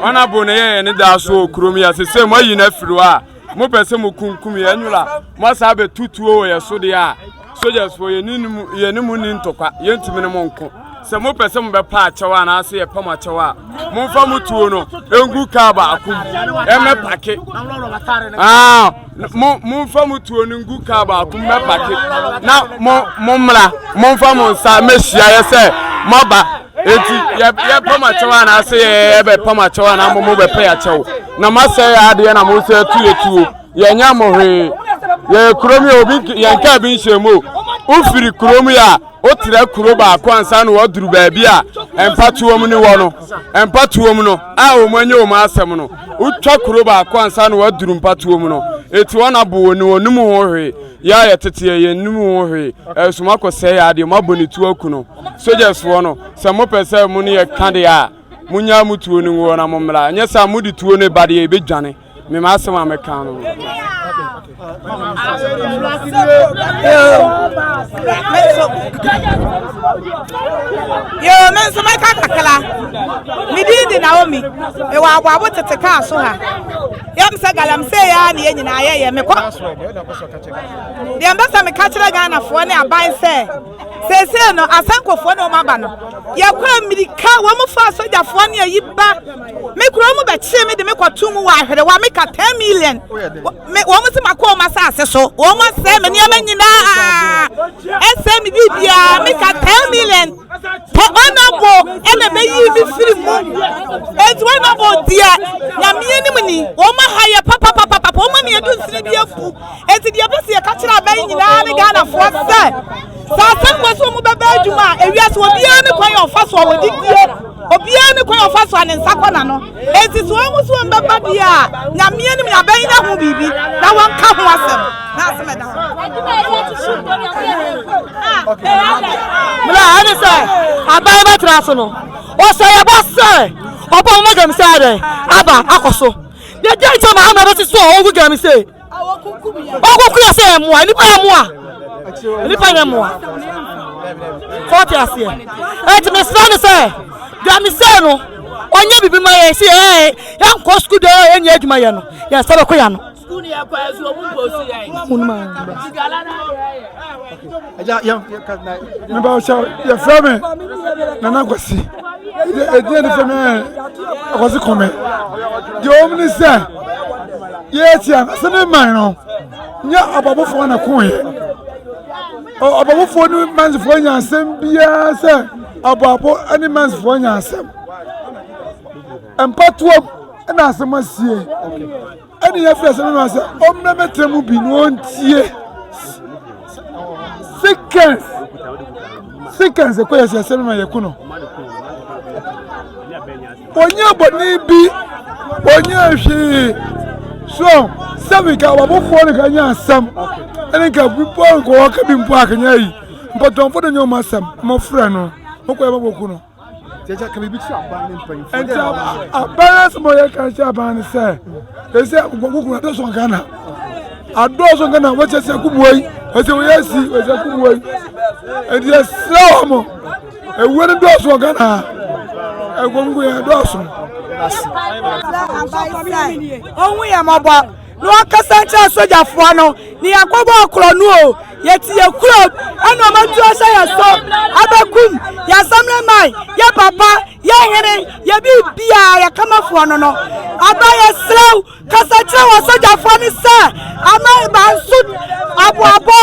ɔnabo na yɛ yɛne daa so wɔ kurom ya sese mo ayi no afiri hɔ a mo pɛ sɛ mo kunkum yɛ nwura mo asa abɛtutuo wɔ yɛ so deɛ a soldiers fo yɛne mu ni ntɔkwa yɛntumi ne mo nko. Sɛ mopɛ sɛ mobɛpa akyɛw anaasɛ yɛpa mo akyɛw a, momfa mo tuo no ngu kaa baako mu ɛmɛpake. Ah, mo momfa mo tuo no ngu kaa baako mu mɛpake na mo mo mmra momfa mo nsa mɛhyia yɛ sɛ moaba. Eti yɛ yɛpa mo akyɛw anaasɛ yɛbɛpa mo akyɛw anaa mo mobɛpa yɛ akyɛw na moasɛe yɛ adeɛ na mo nso atu yɛ tuo. Yɛnyɛ mo hwee. Yɛyɛ kurom yɛ obi yɛn kaa bi nhyɛ mu o. Wofiri kurom yɛ a Wotra kuro baako ansa na wɔaduru baabi a mpatoam no wɔ no. Mpatoam no a wɔn anya wɔn asɛm no, wotwa kuro baako ansa na wɔaduru mpatoam no. Eti wɔn abo wɔn ni wɔn nim ho hwee. Yɛ a yɛteteɛ yɛn nim ho hwee. Ɛso mo akɔsɛe yɛ adeɛ, mo abɔ ne tuo aku no. Sogyasfoɔ no, sɛ mopɛ sɛ mo ne yɛ ka deɛ a, monyaa mo tuo no ngu hɔ na mommra. Ɛnyɛ saa mode tuo no ba deɛ yɛbɛdwane. Me m'asɛm a mɛka no. Yoo, me nso mɛka kakra. Me din de Naomi. Mewɔ aboabo tete kaa so ha. Yɛm sɛ galamsey ya ne yɛn nyinaa yɛyɛ. Mekɔ. Deɛ mpɛ sɛ meka kyerɛ Ghanafoɔ ne aban sɛ seesei no asankofoɔ ne wɔn aba no yɛkɔ mmirika wɔn fa sogyafoɔ ne ayi ba Me kura wɔn bɛkyee me de me kɔtoo mu wɔ ahwerewa me ka 10 million me wɔn si ma kɔ wɔn asase so wɔn asɛe me nneɛma nyinaa ɛsɛe me biribiara me ka 10 million pɛ ɔnabo ɛna bɛyi me firi mu eti ɔnabo deɛ nyame anim ni wɔn aha yɛ papapapapa wɔn ama yɛdu nsini bi afu eti deɛ pɛ sɛ yɛka kyerɛ aban nyinaa ne Ghanafoɔ sɛ sɛ asɛm wɔ so wɔn bɛbɛ adwuma a ewiase obiara ne kwan yɛ ɔfa so a wɔde die. Obiara ne kwan a ɔfa so a ne nsa kɔ n'ano. Enti sɛ wɔn nso wɔn bɛba deɛ a, Nyame anim na abɛn nya ho biribi na wɔnka ho asɛm. Na asɛm ɛda hɔ. Mmerɛ a ɛne sɛ aban bɛtena so no, ɔhyɛ yɛ bɔ sɛ ɔbɔ moma galamsey ayɛ dɛn aba akɔ so. Yɛgye nkyɛn ma ama bɛsi so a ɔgu galamsey. Ɔkoko yɛ sɛ ɛmoa nipa yɛ moa nipa yɛ moa fɔɔte aseɛ ɛti mesrɛ no sɛ deɛ mesɛ no ɔnyɛ biribi ma yɛn sɛ yɛ yɛnkɔ sukuu deɛ yɛnyɛ adwuma yɛ no yɛn nsa bɛkɔ yɛ ano. Meba sɛ yɛfrɛ me Nana Kwasi ɛdin de frɛ me Akwasi Kɔmɛ deɛ wɔm ne sɛ yɛtia no sɛ ne man no nyɛ ababofoɔ na koeɛ ababofoɔ ne mansefoɔ nya asɛm biara sɛ aboabo ne mansefoɔ nya asɛm mpatoam na asɛm asie ɛne yɛfrɛ sɛ mema sɛ ɔmmrɛ mɛtena mu bi na ɔntie seconds seconds ɛkɔ yɛ sɛ sɛ mema yɛko no ɔnyɛ bɔne bi ɔnyɛ hwee so sɛbi ka wabofoɔ no ka nyɛ asɛm ɛne nka bi mpo nka wɔka bi mpo akanyɛ yi mpɔtɔmfo no nyɛ ɔmo asɛm mɔfrɛ no mokɔ yɛ bɛbɔku no Nti aban asɛm a ɔyɛ ka kyerɛ aban no sɛ ɛsɛ nkɔkoko adɔso Ghana adɔso Ghana wɔkyɛ sɛ kubuo yi ɛsɛ wɔyɛ si ɛsɛ kubuo yi ɛnti ɛsrɛ wɔn mo ewuo no dɔɔso wɔ Ghana nkɔkoko yɛ dɔɔso. Ohun yɛ mɔbɔ na ɔkasa nkyerɛ sogyafoɔ no ne yɛakɔbɔ ɔkorɔ no o yɛte yɛ kurom ɛna ɔma tuo hyɛ yɛ so abɛkum yɛ assemblyman yɛ papa yɛ hene yɛ biribiaa yɛ kamafoɔ no no aba yɛserɛw kasa kyerɛ wɔ sogyafoɔ no sɛ ama banso aboabɔ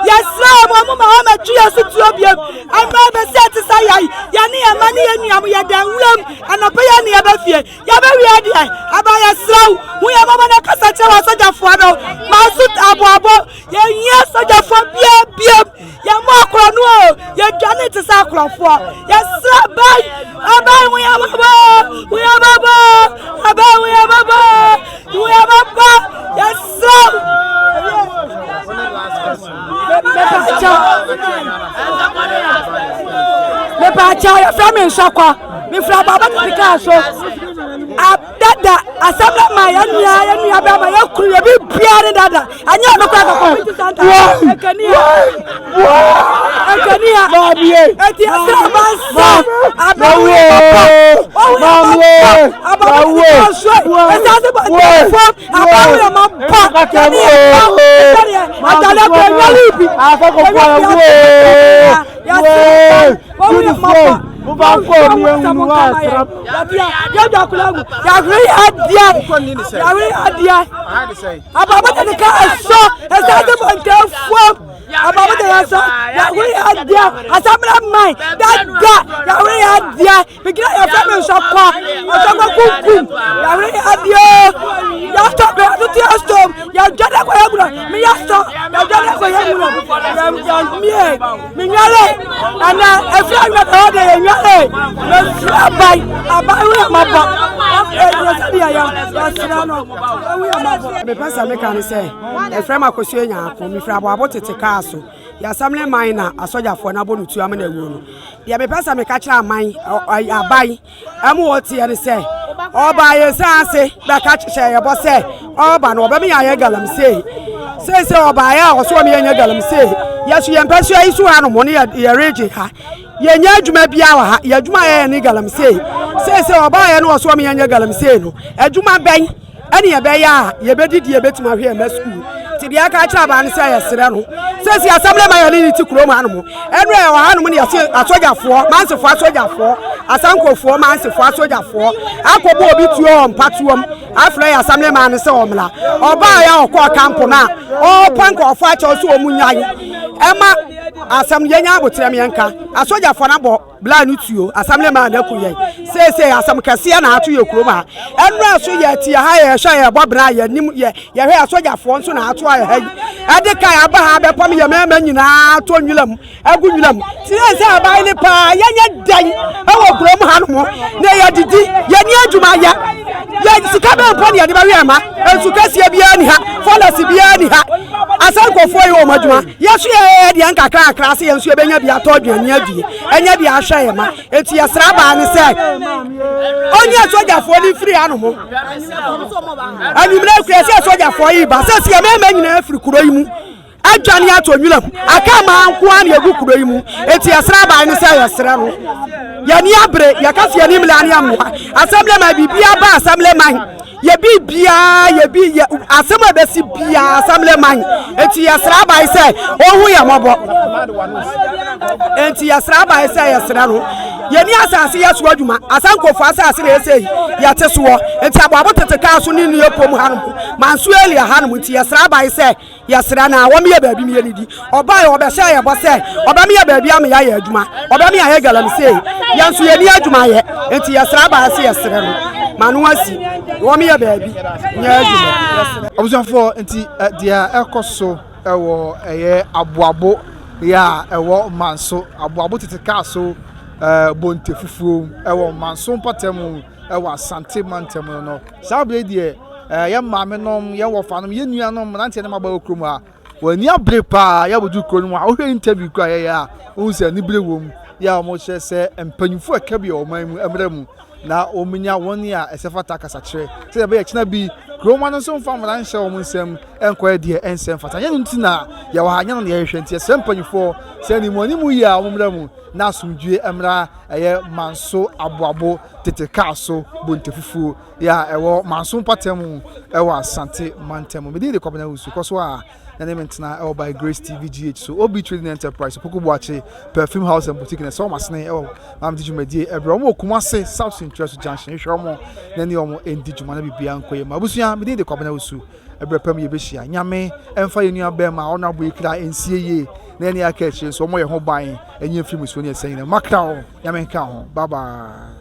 yɛserɛ ɔmo ɔmo ma ɔmo twe yɛ so tuo biom ama bɛsi ɛte sɛ yɛ yɛne yɛ mma ne yɛ nua mo yɛda nwuram anɔpɛ yɛ ne yɛbɛ fie Yɛbɛwie deɛ, aba yɛserɛ wo, hu yɛn mmɔbɔ na kasa kyerɛ w'asogyafoɔ no. Manso aboabo, yɛnhia sogyafoɔ biara biom. Yɛmmɔ akorɔno o, yɛdwane te sɛ akorɔmfoɔ. Yɛserɛ aban, aban hu yɛn mmɔbɔ, hu yɛn mmɔbɔ, aban hu yɛn mmɔbɔ, hu yɛn mmɔbɔ, yɛserɛ wo. Mepaakyɛw, yɛfrɛ me Nsɔkɔ. Mefiri Aboabo tete kaa so. Dada asɛm no ma yɛn nua yɛn nua bɛrima yɛn kuru yɛ bi biara ne dada. Ɛnyɛ ɔno kora kɔkɔ. Ɛkani ha. Ɛkani ha. Eti ɛsɛ ɔba nsa. Abɛwo yɛ papa. Ɔwo yɛ papa. Aboabo tete kaa so. Ɛsɛ ase bɔ ntɛnfo. Abɛwo yɛ ma pa. Yɛne yɛ pa. Ɛsɛ deɛ atade kɔ ɛnyɛ libi. Ɛnyɛ bi. Yɛsrɛ wɔn yɛ mmɔbɔ. Wɔn yɛ sɛ mo nka ma yɛ. Yɛdwa akora gu. Yɛahwere yɛ adeɛ. Yɛahwere yɛ adeɛ. Ababɔ de ne ka ɛsɔ. Ɛsɛ ase bɔntɛn fam. Ababɔ de yɛ sɔ. Yɛahwere yɛ adeɛ. Asamina man. Dada. Yɛahwere yɛ adeɛ. Bikira yɛfrɛ me nsɔkwa. Nsɔkwa kunkum. Yɛahwere yɛ adeɛ. Yɛatɔ bɛ atutu yɛ sɔm. Yɛdwa de kɔ yɛ wura. Meyɛ sɔ. Yɛdwa de kɔ yɛ wura. Yɛmie. Menwale ɛnɛ efiri anwia bɛ hɔ de yɛ nwale mefiri aban aban wo yɛ mabɔ ɛyɛ sɛ deɛ yɛ yɛsrɛ no wo yɛ mabɔ. Mepɛ sɛ meka ne sɛ ɛfrɛ m akosua nyaako mefiri aboabo tete kaa so yɛasɛm ne man na asɔgyafoɔ no abɔ no tuo ama no awuo no deɛ mepɛ sɛ meka kyerɛ aman aban Ɛmu wɔ teɛ ne sɛ ɔbaa yɛn nsa ase bɛka hyɛ yɛ bɔ sɛ ɔba no ɔbɛma yɛayɛ galamsey. Seesei ɔbaeɛ a ɔso ɔma yɛnyɛ galamsey. Yɛso yɛn mpɛsoa yi so ha nom ne yɛ region ha. Yɛnyɛ adwuma biara wɔ ha. Yɛ adwuma a yɛyɛ ne galamsey. Seesei ɔbaeɛ no ɔso ɔma yɛnyɛ galamsey no. Adwuma bɛn ɛne yɛbɛyɛ a yɛbɛdidi yɛbɛtumi ahwɛ yɛn mma sukuu nti deɛ ɛka akyerɛ abaa no sɛ yɛserɛ no sɛsi asɛm no ma yɛne ne ti kurom hanom ɛno ɛwɔ hanom ne yɛse asogyafoɔ mansefoɔ asogyafoɔ asankofoɔ mansefoɔ asogyafoɔ akɔbɔ obi tuo wɔ mpatoam afrɛ yɛ asɛm no ma no sɛ ɔmmra ɔbaa yɛ ɔkɔɔ kampo no a ɔrepa nkurɔfoɔ akyɛw sɛ ɔmu nyae ɛma asɛm no yɛnya aboterɛm yɛnka asogyafoɔ no abɔ Bla no tuo, asɛm ne maa no aku yɛn. Seesei asɛm kɛseɛ na ato yɛ kurom ha. Ɛnora so yɛ te ha yɛhwɛ yɛbɔ bra yɛnim yɛ yɛhwɛ asogyafoɔ nso na ato ayɛ ha yi. Ɛde kan aba ha bɛpam yɛ mmarima nyinaa to nwura mu agu nwura mu. Te yɛn sɛ aban ne paa yɛnyɛ dɛn ɛwɔ kurom ha nom na yɛdidi yɛni adwuma yɛ yɛ sika bɛn mpo ne yɛde bɛhwɛ ma nsu kɛseɛ biara ni ha fɔlɛs biara ni ha asankofoɔ yi wɔn adwuma. Yɛ nso yɛyɛ deɛ nkakrankra sɛ yɛn nso yɛbɛnya bi atɔ aduane adie ɛnyɛ deɛ ahwɛ yɛn ma enti yɛsrɛ abaa no sɛ ɔnyɛ sogyafoɔ no mfiri ano ho anwummerɛ kura sɛ sogyafoɔ yi ba sɛ sɛ mmarima nyinaa firi kuro yi mu adwane atɔ nwura mu aka maa nko ara na ɛgu kuro yi mu enti yɛsrɛ abaa no sɛ yɛsrɛ no yɛni abere yɛka sɛ yɛni mmla ne amoa asɛmblɛ man biribiara ba asɛmblɛ man Yɛ biribiara, yɛ bi yɛ asɛm a ɛbɛsi biara asɛmle man. Enti yɛsrɛ aban sɛ ɔnhu yɛn mmɔbɔ. Enti yɛsrɛ aban sɛ yɛsrɛ no. Yɛni asase yɛ so adwuma. Asankofo asase na ɛsɛ yi yɛte soɔ. Enti aboabo tete kaa so ne nnuo pom hanom. Manso Elia hanom. Nti yɛsrɛ aban sɛ Yɛsrɛ no a, wɔmeyɛ baabi ma yɛnnidi. Ɔbaeɛ, ɔbɛhyɛɛ yɛn bɔ sɛ ɔbɛmeyɛ baabi ama yɛayɛ adwuma. Ɔbɛme ayɛ galamsey. Yɛn nso yɛnni adwuma yɛ. Enti yɛsrɛ abaeɛ sɛ yɛsrɛ no ma no asi. Wɔmeyɛ baabi nyɛ adwuma. Yɛsrɛ. Abusuafoɔ, nti deɛ ɛkɔ so wɔ ɛyɛ aboabo yɛ a ɛwɔ Manso, aboabo tete kaa so Bonte fufuo ɛwɔ Manso mpɔtam ɛwɔ Asante mantam no no. Saa bere yi deɛ, yɛn maamenom, yɛn wɔfanom, yɛn nuanom, mmeranteɛ ne mmabaawa wɔ kurom ha, wɔn ani abere paa. Yɛabɛdu kuro no mu a, wohwɛ interview kura yɛyɛ a, wohu sɛ anibere wɔ mu. Yɛ a wɔhyɛ sɛ mpanyinfoɔ a ɛka bi wɔ ɔman mu mmra mu na wɔnya wɔn a ɛsɛ fata kasakyerɛ sɛdeɛ ɛbɛyɛ kyena bi kuroma no nso mfa mmara nhyɛ wɔn nsam nkɔyɛ deɛ ɛnsɛ mfata. Nyɛ no nti na yɛwɔ ha, nyɛ no na yɛhwehwɛ nti yɛsrɛ mpanyinfoɔ sɛ animuanimu yi a wɔn mmra mu na asomdwie mmra ɛyɛ Manso Aboabo tete kaa so Bonte Fufuo yɛ a ɛwɔ Manso mpɔtam ɛwɔ Asante mantam mu. Medin de Kwabena Wusu kɔ so a na ne mentena ɛwɔ by Grace TV GH so OB Trading Enterprise Opoku Boakye Perfume House and Boutique na ɛsɛ wɔn asene ɛwɔ maame di dwumadie ɛbrɛ wɔn wɔ Kumase South Sintra so Junction hwɛ wɔn na ne wɔn ndi dwuma na biribiara nkɔ yie ma abusua. Medin de Kwabena Wusu Ɛberɛ pa mu yɛbɛhyia. Nyame ɛmfa yɛn nua bɛɛma a ɔno aboɔ yi kra nsie yie na yɛne aka akyire nso ɔmmɔ yɛn ho ban ɛnyi mfiri musuo ne ɛsɛ nyina mu. Makra wo, Nyame nka ho. Bye bye.